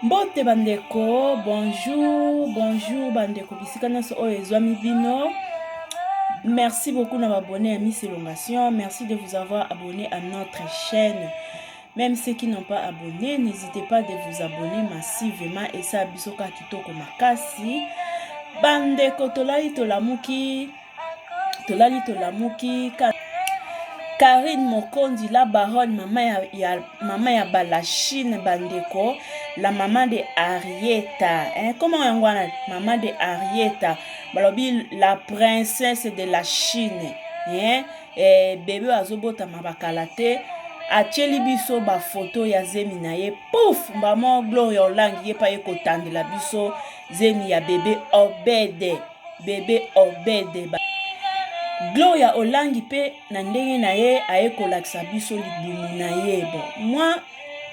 Mbote bandeko, bonjour, bonjour bandeko bisika nyonso oyo ezwami bino. Merci beaucoup na abonné à Miss Elongation. Merci de vous avoir abonné à notre chaîne. Même ceux qui n'ont pas abonné, n'hésitez pas de vous abonner massivement et ça biso ka kitoko makasi. Bandeko tolali tolamuki tolali tolamuki Karine Mokonzi la baronne mama ya, ya mama ya balachine bandeko la maman de Arieta hein, comment yango wana maman de Arieta balobi la princesse de la Chine hein, eh, bebe oyo azobotama bakala te atieli biso bafoto ya zemi na ye pouf mbamo Gloria Olangi ye pa ye kotandela biso zemi ya bebe Obede bebe Obede Gloria Olangi mpe na ndenge na ye aye kolakisa biso libumu na ye. Bon, moi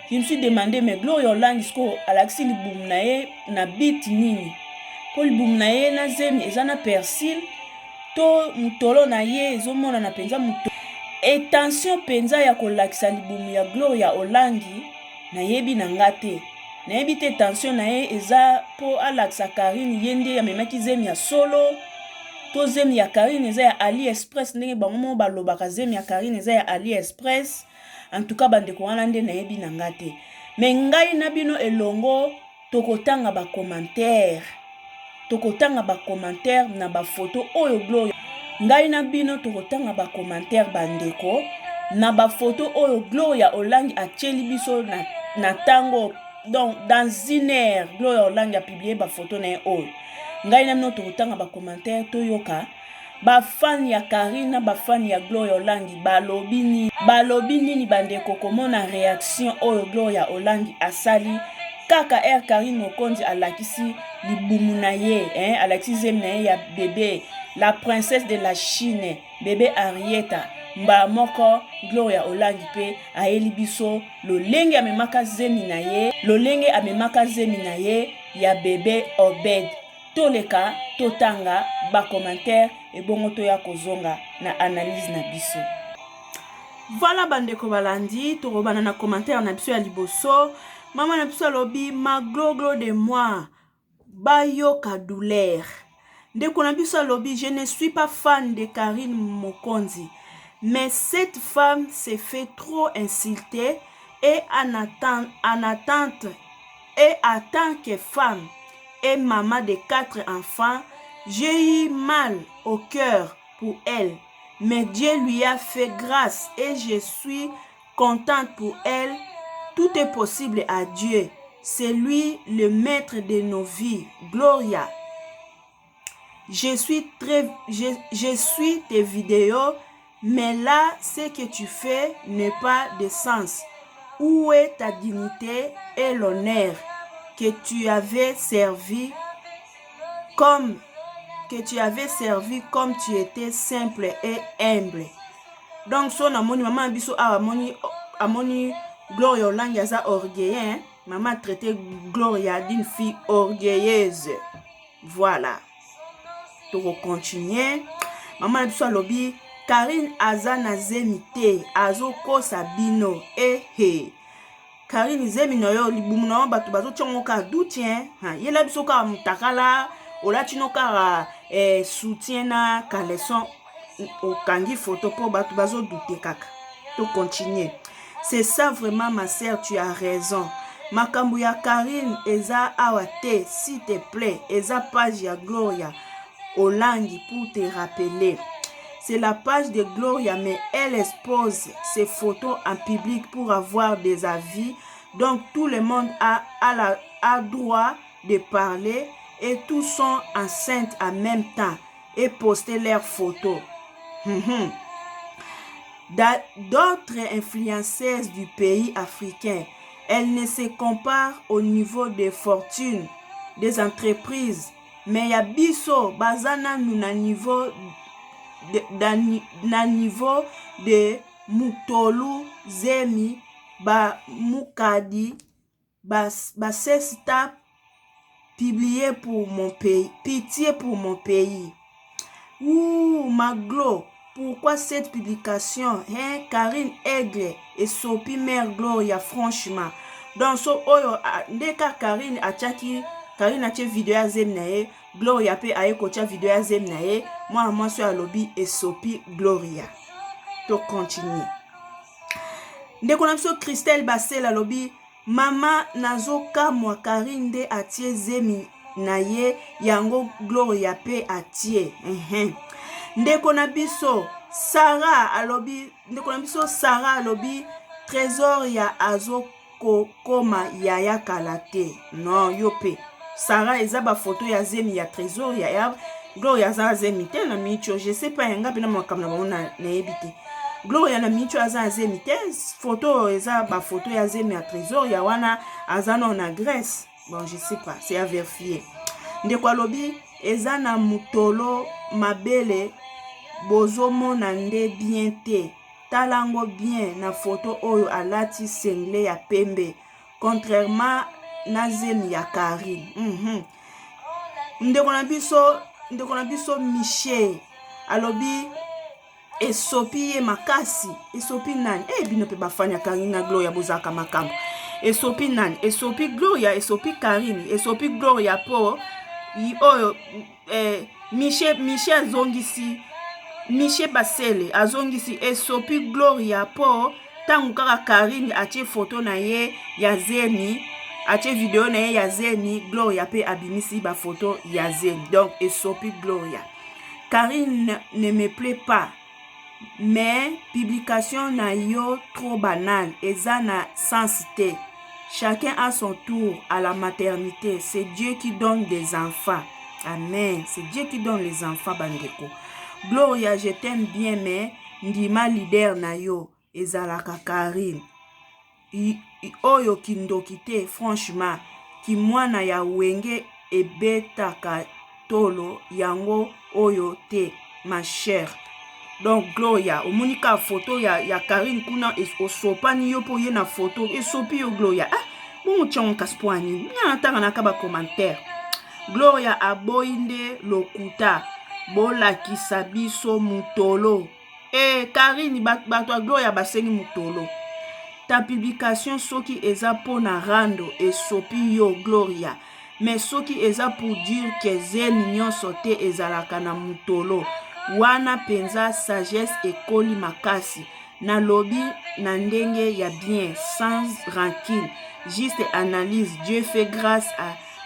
je me suis demandé, mais Gloria Olangi sikoyo alakisi libumu na ye na bit nini? Mpo libumu na ye na zemi eza na persil to motolo na ye ezomonana mpenza moto etension mpenza ya kolakisa libumu ya Gloria Olangi nayebi na nga te. Nayebi te tension na ye eza mpo alakisa Karine ye nde amemaki zemi ya solo to zemi ya Karine eza ya Ali Express, ndenge bango moko balobaka zemi ya Karine eza ya Ali Express. En tout cas bandeko wana nde nayebi na nga te, me ngai na bino elongo tokotanga ba commentaire, tokotanga ba commentaire na ba photo oyo Gloria, ngai na bino tokotanga ba commentaire bandeko na ba photo oyo Gloria Olangi atieli biso na, na tango donc dans une heure Gloria Olangi a publié ba photo na ye oyo ngai na bino tokotanga ba commentaire toyoka bafani ya Karine na bafani ya Gloria Olangi balobi nini, balobi nini bandeko, komona reaction oyo Gloria Olangi asali kaka air Karine Mokonzi alakisi libumu na ye hein, alakisi zemi na ye ya bebe la princesse de la Chine bebe Arieta. Mbala moko Gloria Olangi mpe ayeli biso lolenge amemaka zemi na ye, lolenge amemaka zemi na ye ya bebe Obed. Toleka totanga ba commentaire ebongo toya kozonga na analyse na biso. Voilà bandeko balandi, tokobanda na commentaire na biso ya liboso. Mama na biso alobi ma gloglo de moi bayoka douleur. Ndeko na biso alobi je ne suis pas fan de Karine Mokonzi, mais cette femme se fait trop insulter et en attente, en attente et en tant que femme et maman de 4 enfants, j'ai eu mal au cœur pour elle. Mais Dieu lui a fait grâce et je suis contente pour elle. Tout est possible à Dieu. C'est lui le maître de nos vies. Gloria. Je suis très, je suis tes vidéos, mais là, ce que tu fais n'est pas de sens. Où est ta dignité et l'honneur que tu avais servi comme que tu avais servi comme tu étais simple et humble? Donc so namoni mama biso awa amoni amoni Gloria Olangi aza orgueilleux, maman traité Gloria d'une fille orgueilleuse. Voilà, tokocontinue. Mama na biso alobi Karine aza na zemi te, azokosa bino. Ehe, Karine zemi na yo libumu na yo bato bazotia ngo kaka doutien, yela biso kaka mutakala olati no kaka eh, soutien na caleçon okangi photo mpo bato bazodute kaka. Tocontinue. C'est ça vraiment ma sœur, tu as raison. Makambo ya Karine eza awa te, s'il te plaît, eza page ya Gloria Olangi pour te rappeler. C'est la page de Gloria, mais elle expose ses photos en public pour avoir des avis. Donc tout le monde a droit de parler et tous sont enceintes en même temps et poster leurs photos. D'autres influenceuses du pays africain, elles ne se comparent au niveau des fortunes des entreprises, mais ya biso baza nanu na niveau de, na niveau de mutolu zemi ba mukadi basesta publier pour mon pays, pitié pour mon pays. Ouh, Maglo, pourquoi cette publication, hein? Karine Aigle et Sophie Mère Gloria, franchement. Donc so oyo nde ka Karine atiaki, Karine atie video ya zemi na ye, Gloria mpe aye kotia video ya zemi na ye. Mwana mwasi oyo alobi esopi Gloria. To continue. Ndeko na biso Christelle Basel alobi mama nazokamwa, Karine nde atie zemi na ye, yango Gloria mpe atie. Ndeko na biso Sara alobi, ndeko na biso Sara alobi Trésor ya azokokoma yaya kala te. Non, yo mpe Sara, eza bafoto ya zemi ya Trésor ya, ya Gloria aza zemi te na micho. Je sais pas, yanga mpena makambo na bango nayebi te. Gloria na micho aza zemi te. Foto oyo eza bafoto ya zemi ya Trésor ya wana aza nano na Grèce. Bon, je sais pas, c'est à vérifier. Ndeko alobi eza na mutolo mabele, bozomona nde bien te. Tala yango bien na foto oyo, alati singlet ya pembe, contrairement na zemi ya Karine. Ndeko na biso Michel alobi esopi ye makasi. Esopi nani? E bino mpe bafani ya Karine na Gloria, bozalaka makambo. Esopi nani? Esopi Gloria, esopi Karine, esopi Gloria mpo oyo Michel, Michel azongisi, Michel Basele azongisi esopi Gloria mpo ntango kaka Karine atie foto na ye ya zemi, atie video na ye ya zemi, Gloria mpe abimisi bafoto ya zemi. Donc esopi Gloria. Karine ne me plaît pas, mais publication na yo trop banal, eza na sens te. Chacun a son tour à la maternité. C'est Dieu qui donne des enfants. Amen, c'est Dieu qui donne les enfants. Bandeko, Gloria, je t'aime bien, mais ndima leader na yo ezalaka Karine. Oyo kindoki te? Franchement, kimwana ya Wenge ebetaka tolo yango oyo te, ma chère. Donc Gloria, omoni kaka foto ya Karine kuna, osopani yo mpo ye na foto esopi yo. Gloria, ah, bongo tiango kasi mpo anini? Nga natanga naka bacommentaire. Gloria aboyi nde lokuta, bolakisa biso mutolo. E Karine, bato ya Gloria basengi mutolo. Ta publication soki eza mpo na rando, esopi yo Gloria, mais soki eza pour dire ke zemi nyonso te ezalaka na mutolo wana, mpenza sagesse ekoli makasi. Nalobi na ndenge ya bien, sans rancune, juste analyse. Dieu fait grâce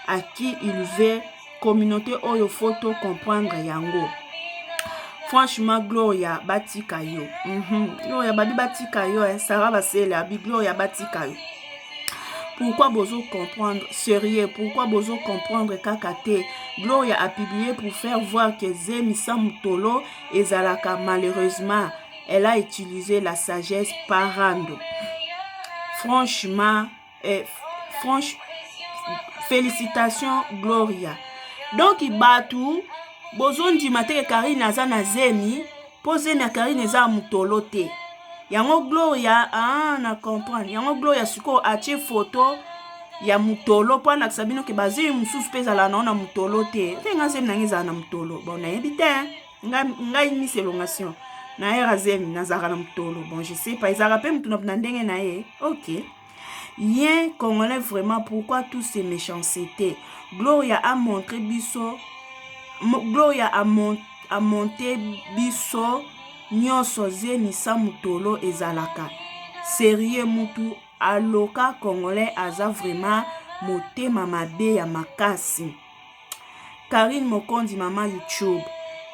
à qui il veut. Communauté oyo faut to comprendre yango. Franchement Gloria, batika yo. Gloria babi batika yo, eh. Sara Basele abi Gloria batika yo. Pourquoi bozo comprendre sérieux? Pourquoi bozo comprendre kaka te? Gloria a publié pour faire voir que zemi sans mutolo ezalaka. Malheureusement, elle a utilisé la sagesse par rando. Franchement, franche félicitations Gloria. Donc bato bozondima te ke Karine aza na zemi mpo zemi ya Karine eza ya motolo te. Yango Gloria, ah, na comprendre yango. Gloria sikoyo atie foto ya motolo mpo alakisa bino ke bazemi mosusu mpe ezalaka nango na motolo te. Te, nga zemi nanga ezala na motolo. Bon, nayebi te, ngai Miss Elongation na era zemi nazalaka na motolo. Bon, je sais pas, ezalaka mpe motu na ndenge na ye. Ok, Yen congolais vraiment, pourquoi tous ces méchancetés? Gloria a montré biso, Gloria a monté biso nyonso zemi sa motolo ezalaka. Sérieux, mutu aloka congolais aza vraiment motema mabe ya makasi. Karine Mokonzi, mama YouTube,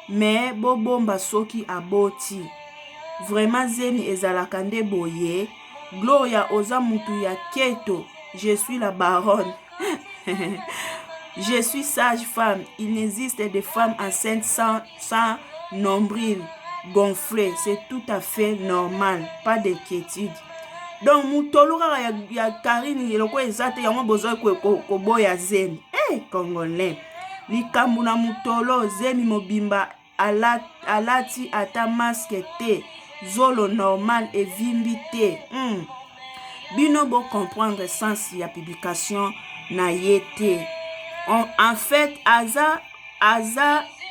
mais bobomba soki aboti. Vraiment, zemi ezalaka nde boye. Gloria oza mutu ya keto. Je suis la baronne, je suis sage femme. Il n'existe de femmes enceintes sans nombril gonflé, c'est tout à fait normal, pas d'inquiétude. Donc mutolo kaka ya Karine eloko eza te, yango bozwa koboya zemi. Hey, congolais, likambo na mutolo, zemi mobimba alati ata masque te, zolo normal evimbi te. Bino bocomprendre sens ya publication na ye te. En fait aza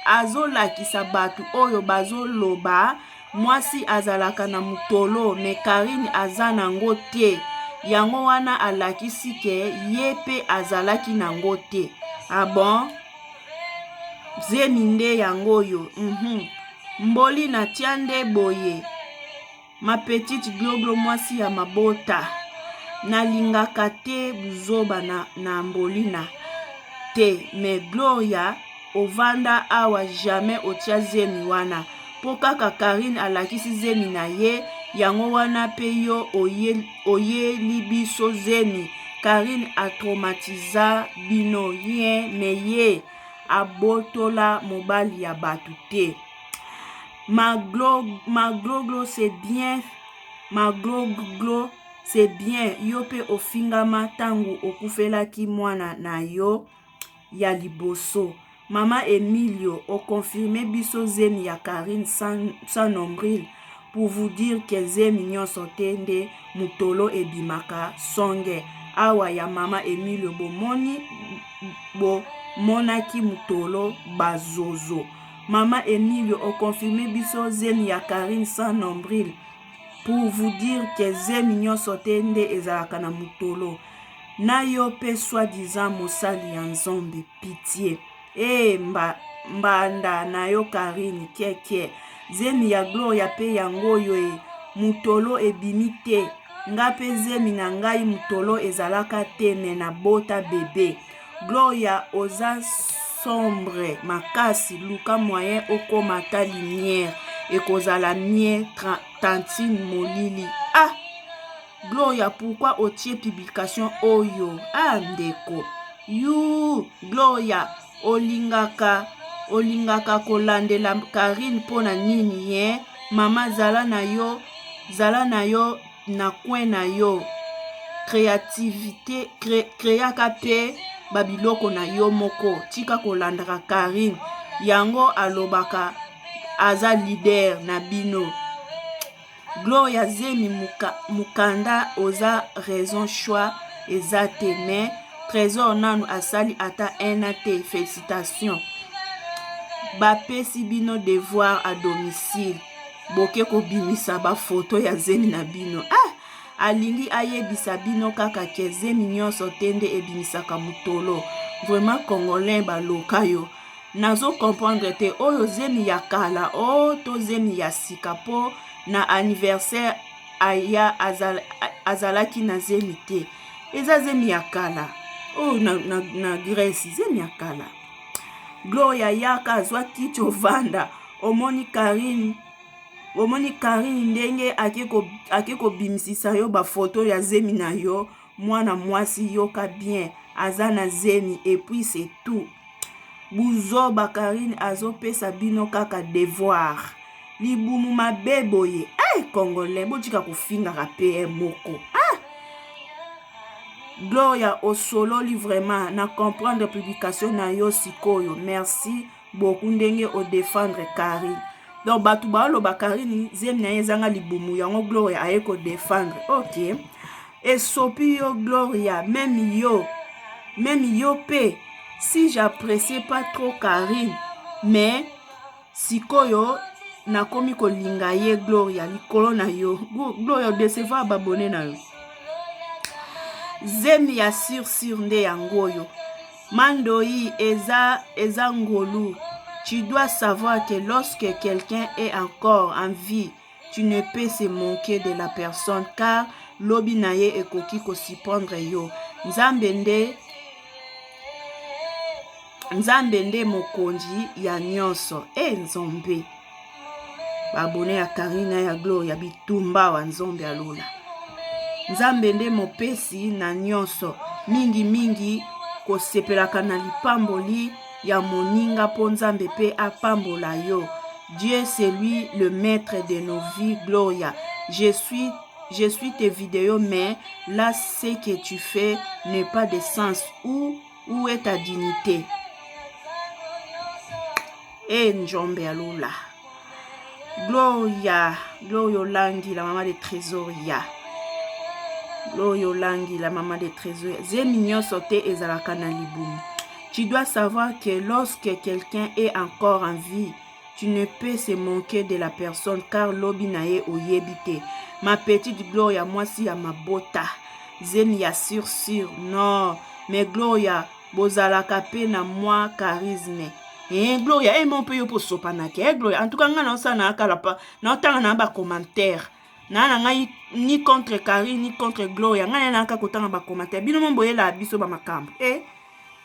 azolakisa bato oyo bazoloba mwasi azalaka na motolo, mais Karine aza nango te. Yango wana alakisi ke ye pe azalaki nango te. Ah bon? Zemi nde yango oyo. Uhum. Mbolina tia nde boye. Ma petite gloglo mwasi ya mabota. Nalingaka te buzoba na, na mbolina te mais Gloria ovanda awa jamais otia zemi wana po kaka Carine alakisi zemi na ye yango wana pe yo oye, oyeli biso zemi Carine a traumatiza bino hien mais ye abotola mobali ya batu te. Ma glo ma gloglo c'est bien ma gloglo c'est bien yo pe ofingama tangu okufelaki mwana na yo ya liboso mama Emilio o confirme biso zemi ya Carine sans, sans nombril pour vous dire que zemi nyonso te nde mutolo ebimaka songe awa ya mama Emilio bomoni bomonaki mutolo bazozo Mama Emilio o confirme biso zemi ya Carine sans nombril pour vous dire que zemi nyonso te nde ezalaka na mutolo. Na yo pe soit disant mosali ya nzombe pitie. Eh mba mbanda na yo Carine kiekie. Zemi ya Gloria pe yango oyo e mutolo ebimi te. Nga pe zemi na ngai mutolo ezalaka te mais na bota bebe. Gloria oza sombre makasi luka moyen okoma ata lumière ekozala mieux tantine molili ah Gloria pourquoi otie publication oyo ah ndeko yuu Gloria olingaka olingaka kolandela Carine mpo na nini ye mama zala na yo zala na yo na coin na yo creativite cre, creaka pe ba biloko na yo moko tika kolandaka Carine yango alobaka aza leader na bino Gloria zemi muka, mukanda oza raison choix eza te mais Trésor nanu asali ata un an te felicitations bapesi bino devoir à domicile boke kobimisa ba foto ya zemi na bino ah alingi ayebisa bino kaka ke zemi nyonso te nde ebimisaka motolo vraiment congolais baloka yo nazo comprendre te oyo zemi ya kala o oh, to zemi ya sika po na anniversaire aya azal, azalaki na zemi te eza zemi ya kala oyo oh, na, na, na Grèce zemi ya kala Gloria yaka azwa kiti ovanda omoni Carine omoni Carine ndenge ake kobimisisa yo ba foto ya zemi na yo mwana mwasi yoka bien aza na zemi et puis c'est tout buzoba Carine azopesa bino kaka devoir libumu mabe boye eh congolais botika kofingaka pe moko ah Gloria osololi vraiment na comprendre publication na yo sikoyo merci beaucoup ndenge o defendre Carine donc bato baoloba Carine zemi na ye ezanga libumu yango Gloria aye ko defendre ok esopi yo Gloria meme yo meme yo pe si j'appréciais pas trop Carine mais Sikoyo nakomi kolinga ye Gloria likolo na yo Gloria odecevoir babone na yo zemi ya sur sur nde yango oyo mandoyi eza eza ngolu tu dois savoir que lorsque quelqu'un est encore en vie tu ne peux se manquer de la personne car lobi na ye ekoki ko surprendre yo nzambe nde nzambe nde mokonzi ya nyonso e eh, nzombe baabone ya karina ya gloria bitumba wa nzombe ya lola nzambe nde mopesi na nyonso mingi mingi kosepelaka na lipamboli ya moninga mpo nzambe mpe apambola yo dieu c'est lui le maître de nos vies gloria je suis je suis tes vidéos mais là ce que tu fais n'est pas de sens où où est ta dignité e njombe ya lola gloria gloria olangi la mama de trésor ya gloria olangi la mama de trésor zemi nyonso te ezalaka na libumu tu dois savoir que lorsque quelqu'un est encore en vie tu ne peux se manquer de la personne car lobi na ye oyebi te ma petite gloria mwasi ya mabota. zemi ya sur sur non mais Gloria bozalaka pe na mwa charisme eh Gloria eh mon pe yo po sopanaki eh Gloria en tout cas nga na osala na kala pa na otanga na ba commentaire na na ngai ni contre Karine ni contre Gloria ngai na kaka kotanga ba commentaire bino mo boyela biso ba makambo eh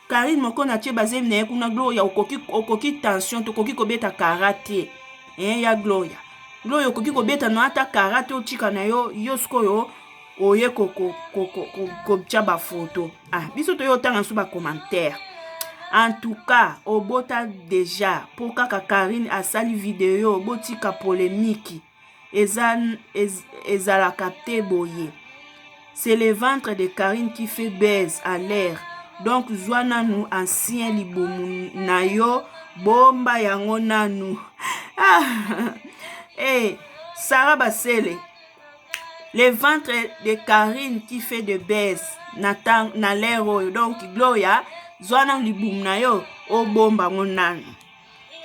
Karine moko na tie bazemi na ye kuna Gloria okoki okoki tension tokoki kobeta karate eh ya Gloria Gloria okoki kobeta na ata karate otika na yo yo sikoyo oye kotya bafoto ah biso toye otanga nso bacommentaire en tout cas obota deja mpo kaka Karine asali video botika polemiki eza ez, ezalaka te boye c'est le ventre de Karine qui fait baise à l'air donc zwa nanu ancien libumu na yo bomba yango nanu ah, hey, eh, Sarah Basele le ventre de Karine qui fait de baise na, na l'air oyo donc Gloria zwa nanu libumu na yo obomba yango nanu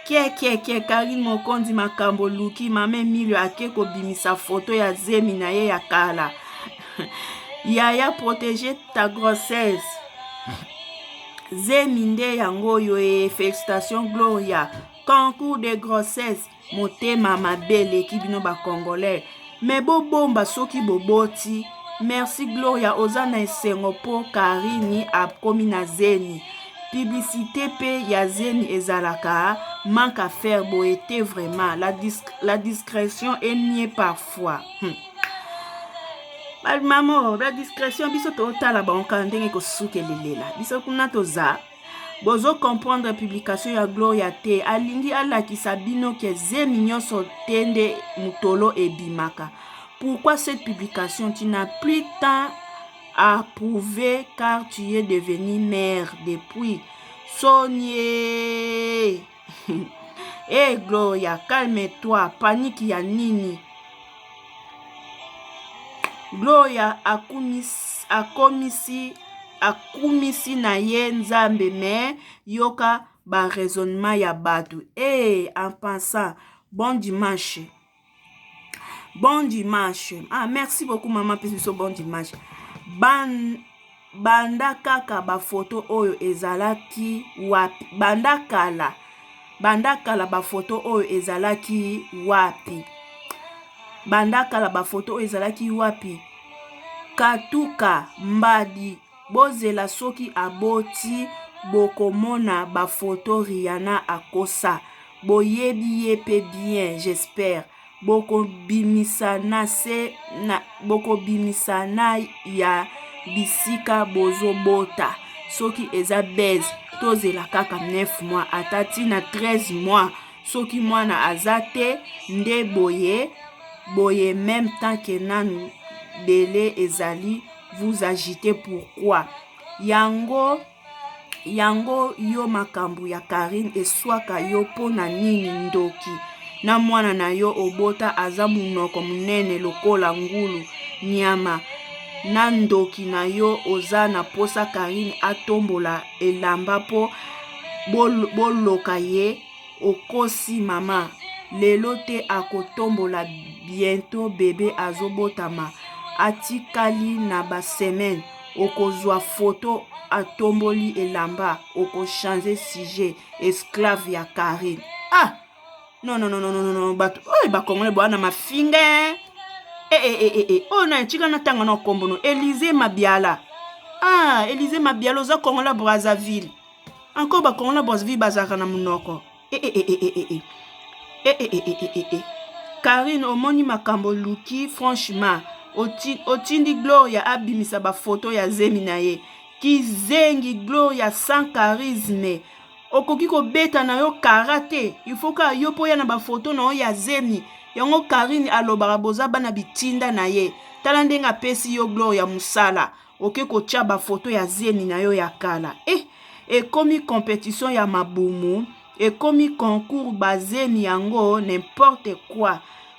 Kiekiekie Carine Mokonzi makambo oluki mama Emilio ake kobimisa photo ya zemi na ye ya kala yaya protéger ta grossesse zemi nde yango oyo e félicitation Gloria concours de grossesse motema mabe eleki bino ba congolais me bobomba soki boboti merci gloria oza na esengo mpo karini akomi na zemi publicité mpe ya zemi ezalaka manque à faire boye te vraiment la, dis la discrétion est mieux parfois hmm. mamo la discrétion biso totala bango kaka ndenge kosukelelela biso kuna toza Bozo comprendre publication ya Gloria te alingi alakisa bino ke zemi nyoso te nde mutolo ebimaka pourquoi cette publication tu n'as plus temps à prouver car tu es devenu mère depuis sonie Eh Gloria calme toi panique ya nini Gloria akumisi, akomisi akumisi na ye Nzambe mais yoka ba raisonnement ya batu eh en pensant bon dimanche bon dimanche ah merci beaucoup maman pesi biso bon dimanche ban Banda kaka ba photo oyo ezalaki wapi banda kala banda kala ba photo oyo ezalaki wapi banda kala ba photo oyo ezalaki wapi katuka mbadi bozela soki aboti bokomona ba photo Rihanna akosa boyebi ye pe bien j'espère Bokobimisa na se na bokobimisa na ya bisika bozobota soki eza buzz tozela kaka 9 mois ata ti na 13 mois soki mwana aza te nde boye boye meme temps que nanu dele ezali vous agitez pourquoi yango Yango yo makambu ya Carine eswaka yo pona nini ndoki na mwana na yo obota aza munoko munene lokola ngulu niama na ndoki na yo oza na posa Carine atombola elamba po boloka ye Okosi mama lelo te akotombola bientot bebe azobotama atikali na ba semaine okozua photo atomboli elamba oko change sujet esclave ya carine ah non non non non non bato oyo ba congolais boa na mafinga eh eh eh eh eh oyo na tika na tanga na kombo no Elysée Mabiala ah Elysée Mabiala oza congolais Brazzaville Encore ba congolais Brazzaville bazalaka na munoko. Eh eh eh eh eh eh. Eh eh eh eh eh eh. Carine omoni makambo oluki franchement otindi Gloria abimisa ba photo ya zemi na ye kizengi Gloria sans charisme okoki kobeta na yo kara te il faut kaka yo mpo oya na ba photo na yo ya zemi yango Carine alobaka boza bana bitinda na ye tala ndenge apesi yo Gloria musala Oke kotia ba photo ya zemi na yo ya kala eh ekomi competition ya mabumu ekomi concours ba zemi yango n'importe quoi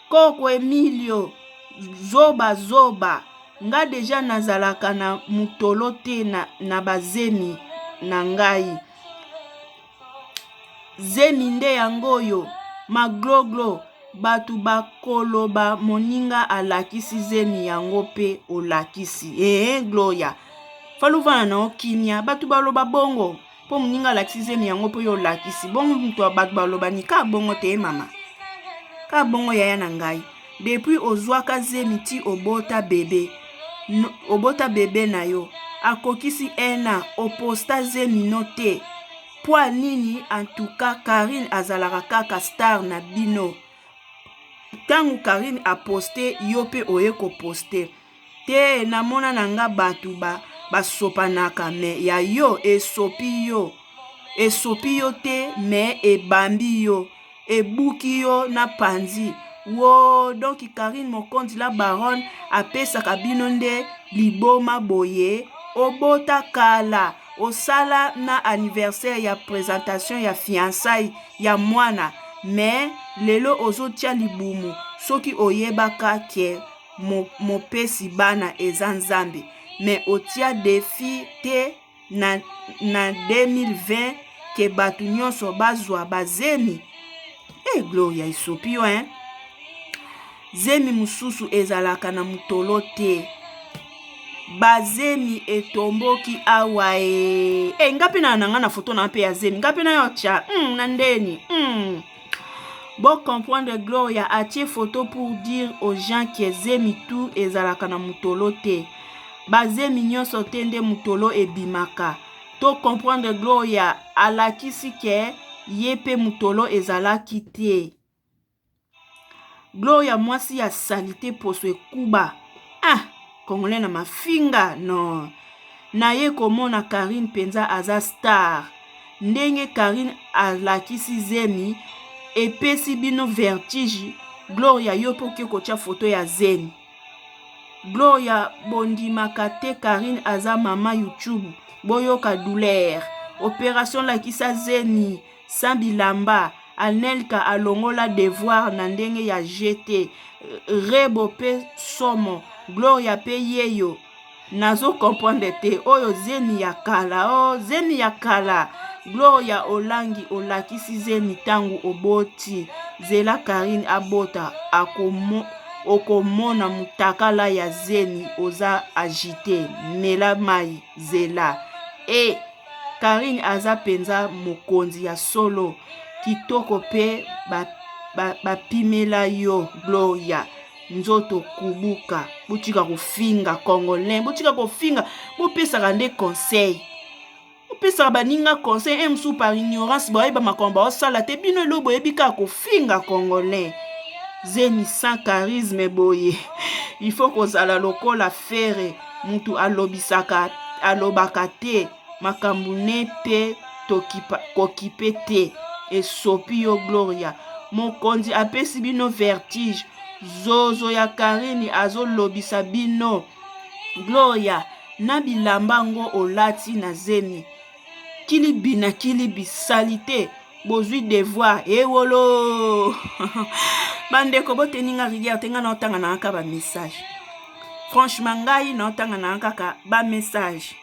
koko emilio zoba zoba nga deja nazalaka na mutolo te na, na ba zemi na ngai zemi nde yango oyo magloglo. Batu bakoloba moninga alakisi zemi yango pe olakisi eeh gloria fally ovanda na yo kimia batu baloba bongo po moninga alakisi zemi yango pe yo olakisi bongo mutu batu baloba ni ka bongo te mama ka bongo yaya na ngai depuis ozwaka zemi ti obota bebe no, obota bebe na yo akokisi un an oposta zemi no te Poa nini en tout cas Carine azalaka kaka star na bino tangu Carine a poste yo pe oye ko poste te na mona na nga batu ba basopanaka mais ya yo esopi yo esopi yo te mais ebambi yo ebuki yo na panzi woo donc Carine Mokonzi la baronne apesaka bino nde liboma boye obota kala osala na anniversaire ya presentation ya fiançailles ya mwana mais lelo ozotia libumu soki oyebaka ke mopesi bana eza Nzambe mais otia defi te na, na 2020 ke bato nyonso bazwa bazemi e eh, gloria esopi yo hein zemi mosusu ezalaka na motolo te bazemi etomboki awa e eh, nga mpe na na nga na foto na mpe ya zemi nga mpe na yo tya mm, na ndeni mm. Bo comprendre Gloria atie photo pour dire aux gens que zemi tout ezalaka na mutolo te. Ba zemi nionso te nde mutolo ebimaka. To comprendre Gloria alakisi que ye pe mutolo ezalaki te. Gloria mwasi ya salite poso ekuba. Ah, congolais na mafinga non. Naye komona Carine penza aza star. Ndenge Carine alakisi zemi epesi bino vertige. Gloria yo pe oke kotia photo ya zemi. Gloria bondimaka te Carine aza mama YouTube. Boyoka douleur. Operation lakisa zemi sans bilamba. Anelka alongola devoir na ndenge ya jeu te. Rebo pe somo. Gloria pe yeyo. Nazo comprendre te oyo zemi ya kala oh zemi ya kala Gloria olangi olakisi zemi tangu oboti zela Carine abota akomo okomona mutakala ya zemi oza agite mela mayi zela e eh, Carine aza penza mokonzi ya solo kitoko pe bapimela ba, ba yo Gloria nzoto kubuka botika kofinga congolais botika kofinga bopesaka nde conseil bopesaka baninga conseil e mosusu par ignorance bayeba makambo baosala te bino elo boyebi kaka kofinga congolais zemi sans charisme boye il faut kozala lokola fere mutu alobisaka alobaka te makambo ne pe kokipe te esopi yo gloria mokonzi apesi bino vertige zozo ya karine azolobisa bino gloria na bilamba ngo olati na zemi kilibi na kilibi salite bozwi devoir ewolo bandeko boteni nga rigueur te ngai naotanga na kaka bamessage franchement ngai naotanga na kaka bamessage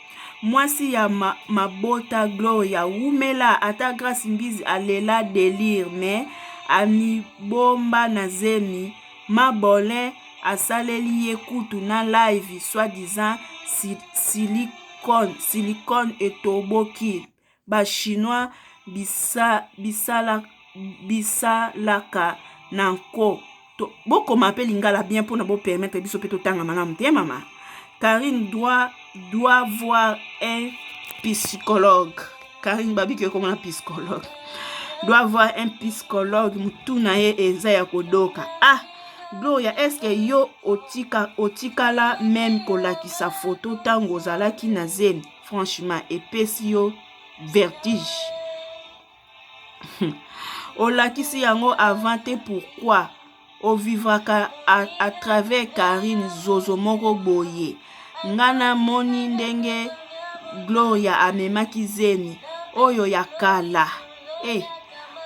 mwasi ya ma, mabota gloria wumela ata grace mbizi alela delire mais amibomba na zemi mabolin asaleli ye kutu na live soit disant silicone silicone etoboki Ba chinois bisa bisala bisalaka na nko bokoma mpe lingala bien mpona bo permettre biso mpe totanga malamu te mama Karine doit doit voir un psychologue Karine babiki ekomona psychologue doit voir un psychologue mutu na ye eza ya kodoka ah Gloria est-ce que yo otika otikala meme kolakisa photo ntango ozalaki na zemi Franchement epesi yo vertige. Olakisi yango avant te pourquoi? Ovivraka à, à travers Carine zozo moko boye. Nga na moni ndenge Gloria amemaki zemi oyo ya kala. Eh,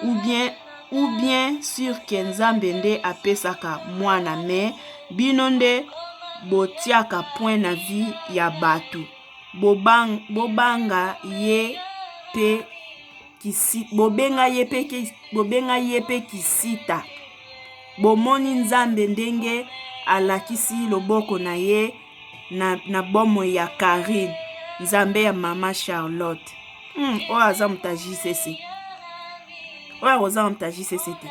ou bien ou bien sur que Nzambe nde apesaka mwana mais bino nde botiaka point na vie ya batu. Bobanga ye pe bobenga ye pe kisita. Bomoni Nzambe ndenge alakisi loboko na ye na, na bomoi ya Carine, Nzambe ya mama Charlotte. Oyo aza moto ya JCC. Oyo akozanga moto ya JCC te.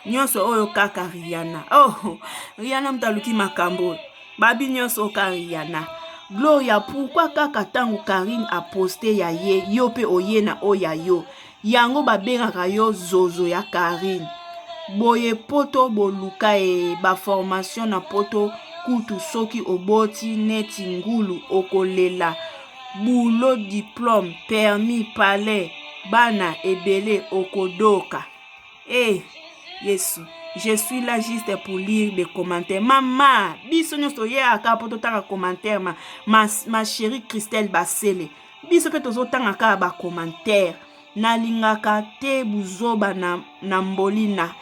Nyonso oyo kaka Rihanna. Oh, Rihanna moto aluki makambo oyo. Babi nyonso oyo kaka Rihanna. Gloria, pourquoi kaka ntango Carine aposte ya ye, yo mpe oye na oyo ya yo? Yango babengaka yo zozo ya Carine. Boye poto boluka ee ba formation na poto kutu soki oboti neti ngulu okolela boulot diplome permis palais bana ebele okodoka eh yesu je suis là juste pour lire des commentaires mama biso nyonso toyeyaka kaka mpo totanga commentaire ma, ma, ma chérie Christelle Basele biso mpe tozotanga kaka ba commentaire nalingaka te buzoba na, na mbolina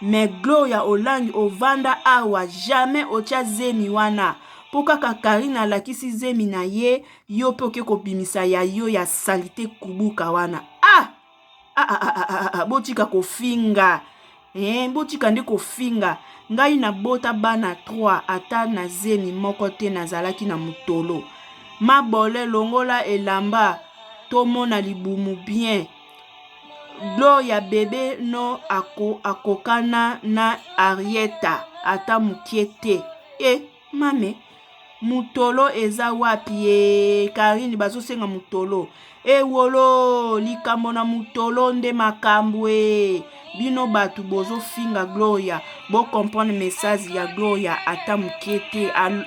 mais Gloria Olangi ovanda awa jamais otia zemi wana mpo kaka Karine alakisi zemi na ye yo mpe oke kobimisa ya yo ya salite kubuka wana ah! Ah, ah, ah, ah, ah, botika kofinga eh, botika nde kofinga ngai nabota bana 3 ata na zemi moko te nazalaki na motolo mabole longola elamba tomona libumu bien Gloria bebe no ako, akokana na Arieta ata mokie te e mame mutolo eza wapi ye Karine bazosenga mutolo ewolo likambo na mutolo nde makambo e bino bato bozofinga Gloria bo comprendre message ya Gloria ata mokie te Al,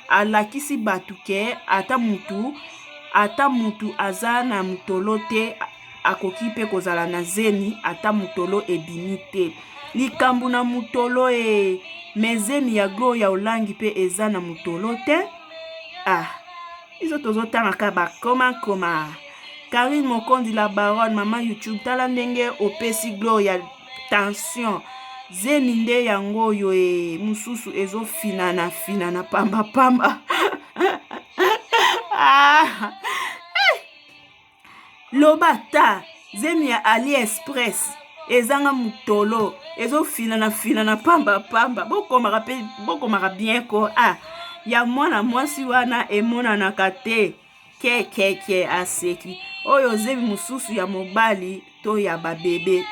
alakisi bato ke ata mutu ata mutu aza na mutolo te akoki mpe kozala na zemi ata mutolo ebimi te likambo na mutolo e me zemi ya Gloria Olangi mpe eza na mutolo te ah biso tozotanga kaka bakomakoma Karine Mokonzi la baronne mama YouTube tala ndenge opesi Gloria tension zemi nde yango oyo e mosusu ezofinana finana pamba pamba ah. Eh. Loba ata zemi ya AliExpress ezanga mutolo ezofinana finana pamba pamba bokomaka pe bokomaka bien ko ah ya mwana mwasi wana emonanaka te kekeke aseki oyo zemi mosusu ya mobali to ya babebe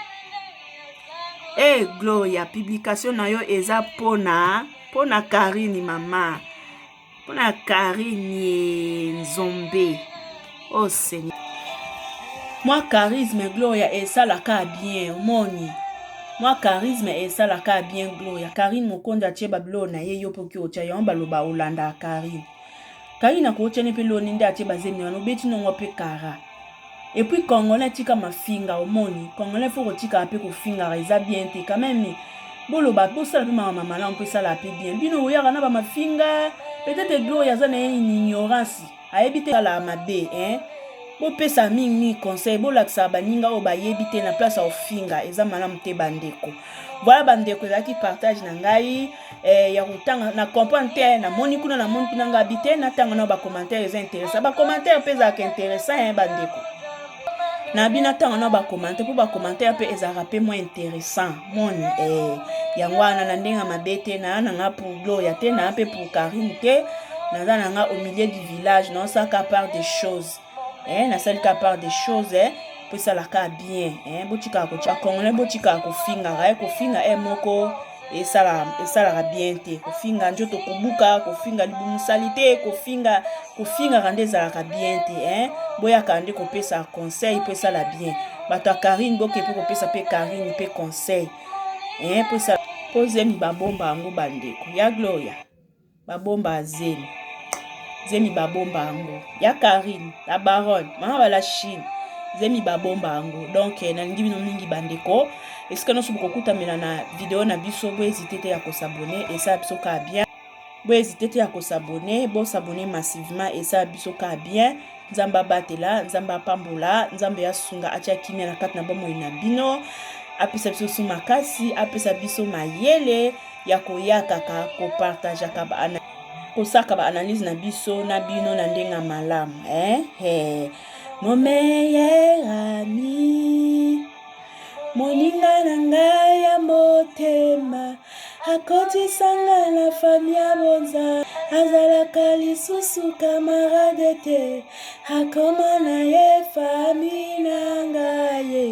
e eh, Gloria publication na yo eza pona pona Karine mama Pona Karine Nzombe. Oh Seigneur. Mwa charisme Gloria esalaka bien omoni. Mwa charisme esalaka bien Gloria. Karine Mokonzi atie ba biloko na ye yo mpe oki otya yango baloba olandaka Karine. Karine akotya ne mpe loni nde atie bazemi wana obeti nongo mpe kara. Et puis congolais tika mafinga omoni congolais faut kotikaka mpe kofingaka eza bien te quand même boloba bosala mpe makambo malamu mpe esala mpe bien bino oyaka na bamafinga peut-être gloria aza na ye une ignorance ayebi te alaka mabe hein bopesa mingi mingi conseil bolakisaka baninga oyo bayebi te na place ya kofinga eza malamu te bandeko voilà bandeko ezalaki partage na ngai eh, ya kotanga na comprendre te namoni kuna namoni kuna ngabi te natanga na bacommentaire eza intéressant bacommentaire mpe ezalaka intéressant eh, bandeko na bino natanga na bacommentaire mpo bacommentaire mpe ezalaka mpe mwa intéressant moni eh, yango wana na ndenge ya mabe te naa na nga pour gloria te naa mpe pour karine te naza na nga au milieu du village naosaka part des choses eh, nasali ka part des choses eh, mpo esalaka bien eh, botikaka kotia congolais botikaka kofingaka eh, kofinga eh, moko esalaka esalaka bien te kofinga nzoto kobuka kofinga libumu salite kofinga kofingaka nde ezalaka bien te eh? boyaka nde kopesa conseil mpo esala bien bato ya karine boke mpe kopesa mpe karine mpe conseil eh? mpo esala mpo zemi babomba yango bandeko ya gloria babomba zemi zemi babomba yango ya karine la baronne mama bala chine zemi babomba yango donc eh, nalingi bino mingi bandeko esika nyonso bokokutamela na video na biso bohésite te ya kosabone esala biso kaka bien bohésite te ya kosabone bosabone massivement esala biso kaka bien nzambe abatela nzambe apambola nzambe asunga atia kimia na kati na bomoi na bino apesa biso su makasi apesa biso mayele ya koyakaka kopartageaka ba kosaka ba analyse na biso na bino na ndenge ya malamu eh? Hey. Mon meilleur ami moninga na ngai ya motema. Akotisa nga na famille ya bonza. Azalaka lisusu camarade te. Akoma na ye famille na.